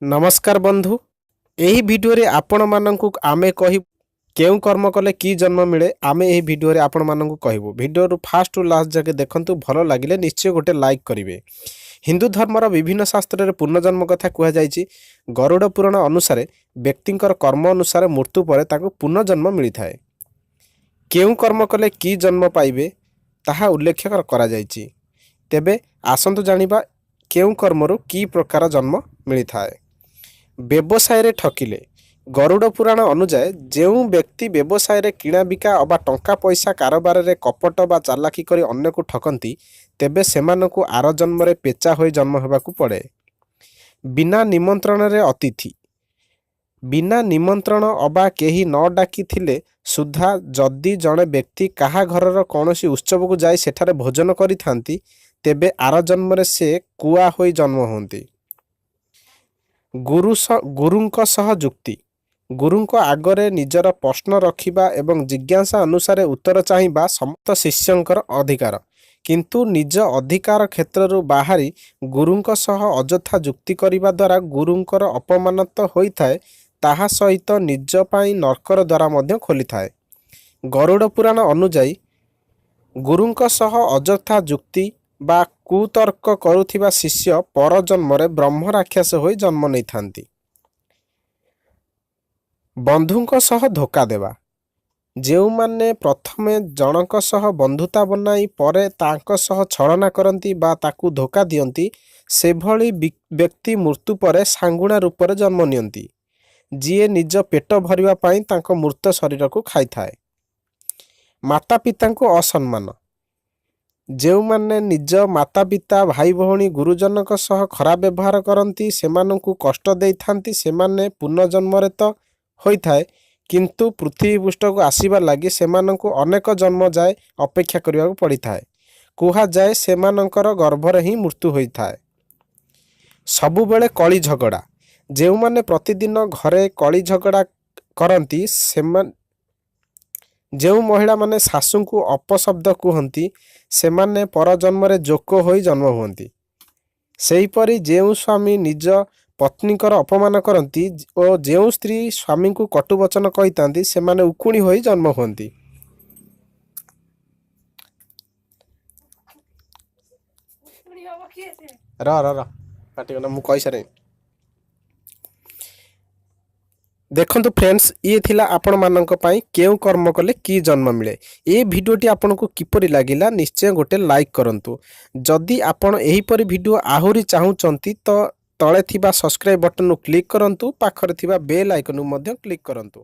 ନମସ୍କାର ବନ୍ଧୁ, ଏହି ଭିଡ଼ିଓରେ ଆପଣମାନଙ୍କୁ ଆମେ କହିବୁ କେଉଁ କର୍ମ କଲେ କି ଜନ୍ମ ମିଳେ। ଆମେ ଏହି ଭିଡ଼ିଓରେ ଆପଣମାନଙ୍କୁ କହିବୁ। ଭିଡ଼ିଓରୁ ଫାଷ୍ଟ ଟୁ ଲାଷ୍ଟ ଯାକେ ଦେଖନ୍ତୁ। ଭଲ ଲାଗିଲେ ନିଶ୍ଚୟ ଗୋଟେ ଲାଇକ୍ କରିବେ। ହିନ୍ଦୁ ଧର୍ମର ବିଭିନ୍ନ ଶାସ୍ତ୍ରରେ ପୁନର୍ଜନ୍ମ କଥା କୁହାଯାଇଛି। ଗରୁଡ଼ ପୁରାଣ ଅନୁସାରେ ବ୍ୟକ୍ତିଙ୍କର କର୍ମ ଅନୁସାରେ ମୃତ୍ୟୁ ପରେ ତାଙ୍କୁ ପୁନର୍ଜନ୍ମ ମିଳିଥାଏ। କେଉଁ କର୍ମ କଲେ କି ଜନ୍ମ ପାଇବେ, ତାହା ଉଲ୍ଲେଖ କରାଯାଇଛି। ତେବେ ଆସନ୍ତୁ ଜାଣିବା କେଉଁ କର୍ମରୁ କି ପ୍ରକାର ଜନ୍ମ ମିଳିଥାଏ। ବ୍ୟବସାୟରେ ଠକିଲେ। ଗରୁଡ଼ ପୁରାଣ ଅନୁଯାୟୀ, ଯେଉଁ ବ୍ୟକ୍ତି ବ୍ୟବସାୟରେ କିଣାବିକା ଅବା ଟଙ୍କା ପଇସା କାରବାରରେ କପଟ ବା ଚାଲାକି କରି ଅନ୍ୟକୁ ଠକନ୍ତି, ତେବେ ସେମାନଙ୍କୁ ଆର ଜନ୍ମରେ ପେଚା ହୋଇ ଜନ୍ମ ହେବାକୁ ପଡ଼େ। ବିନା ନିମନ୍ତ୍ରଣରେ ଅତିଥି। ବିନା ନିମନ୍ତ୍ରଣ ଅବା କେହି ନ ଡାକିଥିଲେ ସୁଦ୍ଧା ଯଦି ଜଣେ ବ୍ୟକ୍ତି କାହା ଘରର କୌଣସି ଉତ୍ସବକୁ ଯାଇ ସେଠାରେ ଭୋଜନ କରିଥାନ୍ତି, ତେବେ ଆର ଜନ୍ମରେ ସେ କୁଆ ହୋଇ ଜନ୍ମ ହୁଅନ୍ତି। ଗୁରୁଙ୍କ ସହ ଯୁକ୍ତି। ଗୁରୁଙ୍କ ଆଗରେ ନିଜର ପ୍ରଶ୍ନ ରଖିବା ଏବଂ ଜିଜ୍ଞାସା ଅନୁସାରେ ଉତ୍ତର ଚାହିଁବା ସମସ୍ତ ଶିଷ୍ୟଙ୍କର ଅଧିକାର। କିନ୍ତୁ ନିଜ ଅଧିକାର କ୍ଷେତ୍ରରୁ ବାହାରି ଗୁରୁଙ୍କ ସହ ଅଯଥା ଯୁକ୍ତି କରିବା ଦ୍ୱାରା ଗୁରୁଙ୍କର ଅପମାନ ତ ହୋଇଥାଏ, ତାହା ସହିତ ନିଜ ପାଇଁ ନର୍କର ଦ୍ୱାର ମଧ୍ୟ ଖୋଲିଥାଏ। ଗରୁଡ଼ ପୁରାଣ ଅନୁଯାୟୀ, ଗୁରୁଙ୍କ ସହ ଅଯଥା ଯୁକ୍ତି ବା କୁତର୍କ କରୁଥିବା ଶିଷ୍ୟ ପରଜନ୍ମରେ ବ୍ରହ୍ମ ରାକ୍ଷସ ହୋଇ ଜନ୍ମ ନେଇଥାନ୍ତି। ବନ୍ଧୁଙ୍କ ସହ ଧୋକା ଦେବା। ଯେଉଁମାନେ ପ୍ରଥମେ ଜଣଙ୍କ ସହ ବନ୍ଧୁତା ବନାଇ ପରେ ତାଙ୍କ ସହ ଛଳନା କରନ୍ତି ବା ତାକୁ ଧୋକା ଦିଅନ୍ତି, ସେଭଳି ବ୍ୟକ୍ତି ମୃତ୍ୟୁ ପରେ ଶାଗୁଣା ରୂପରେ ଜନ୍ମ ନିଅନ୍ତି, ଯିଏ ନିଜ ପେଟ ଭରିବା ପାଇଁ ତାଙ୍କ ମୃତ ଶରୀରକୁ ଖାଇଥାଏ। ମାତା ପିତାଙ୍କୁ ଅସମ୍ମାନ। ଯେଉଁମାନେ ନିଜ ମାତା ପିତା, ଭାଇ ଭଉଣୀ, ଗୁରୁଜନଙ୍କ ସହ ଖରାପ ବ୍ୟବହାର କରନ୍ତି, ସେମାନଙ୍କୁ କଷ୍ଟ ଦେଇଥାନ୍ତି, ସେମାନେ ପୁନର୍ଜନ୍ମରେ ତ ହୋଇଥାଏ, କିନ୍ତୁ ପୃଥିବୀ ପୃଷ୍ଠକୁ ଆସିବା ଲାଗି ସେମାନଙ୍କୁ ଅନେକ ଜନ୍ମ ଯାଏ ଅପେକ୍ଷା କରିବାକୁ ପଡ଼ିଥାଏ। କୁହାଯାଏ, ସେମାନଙ୍କର ଗର୍ଭରେ ହିଁ ମୃତ୍ୟୁ ହୋଇଥାଏ। ସବୁବେଳେ କଳି ଝଗଡ଼ା। ଯେଉଁମାନେ ପ୍ରତିଦିନ ଘରେ କଳି ଝଗଡ଼ା କରନ୍ତି, ସେମାନେ, ଯେଉଁ ମହିଳାମାନେ ଶାଶୁଙ୍କୁ ଅପଶବ୍ଦ କୁହନ୍ତି, ସେମାନେ ପରଜନ୍ମରେ ଜୋକ ହୋଇ ଜନ୍ମ ହୁଅନ୍ତି। ସେହିପରି ଯେଉଁ ସ୍ୱାମୀ ନିଜ ପତ୍ନୀଙ୍କର ଅପମାନ କରନ୍ତି ଓ ଯେଉଁ ସ୍ତ୍ରୀ ସ୍ୱାମୀଙ୍କୁ କଟୁବଚନ କହିଥାନ୍ତି, ସେମାନେ ଉକୁଣି ହୋଇ ଜନ୍ମ ହୁଅନ୍ତି। ର ର ର, ପାଟିକରନା, ମୁଁ କହିସାରେ। ଦେଖନ୍ତୁ ଫ୍ରେଣ୍ଡସ୍, ଇଏ ଥିଲା ଆପଣମାନଙ୍କ ପାଇଁ କେଉଁ କର୍ମ କଲେ କି ଜନ୍ମ ମିଳେ। ଏ ଭିଡ଼ିଓଟି ଆପଣଙ୍କୁ କିପରି ଲାଗିଲା, ନିଶ୍ଚୟ ଗୋଟେ ଲାଇକ୍ କରନ୍ତୁ। ଯଦି ଆପଣ ଏହିପରି ଭିଡ଼ିଓ ଆହୁରି ଚାହୁଁଛନ୍ତି, ତ ତଳେ ଥିବା ସବସ୍କ୍ରାଇବ୍ ବଟନ୍କୁ କ୍ଲିକ୍ କରନ୍ତୁ। ପାଖରେ ଥିବା ବେଲ୍ ଆଇକନ୍କୁ ମଧ୍ୟ କ୍ଲିକ୍ କରନ୍ତୁ।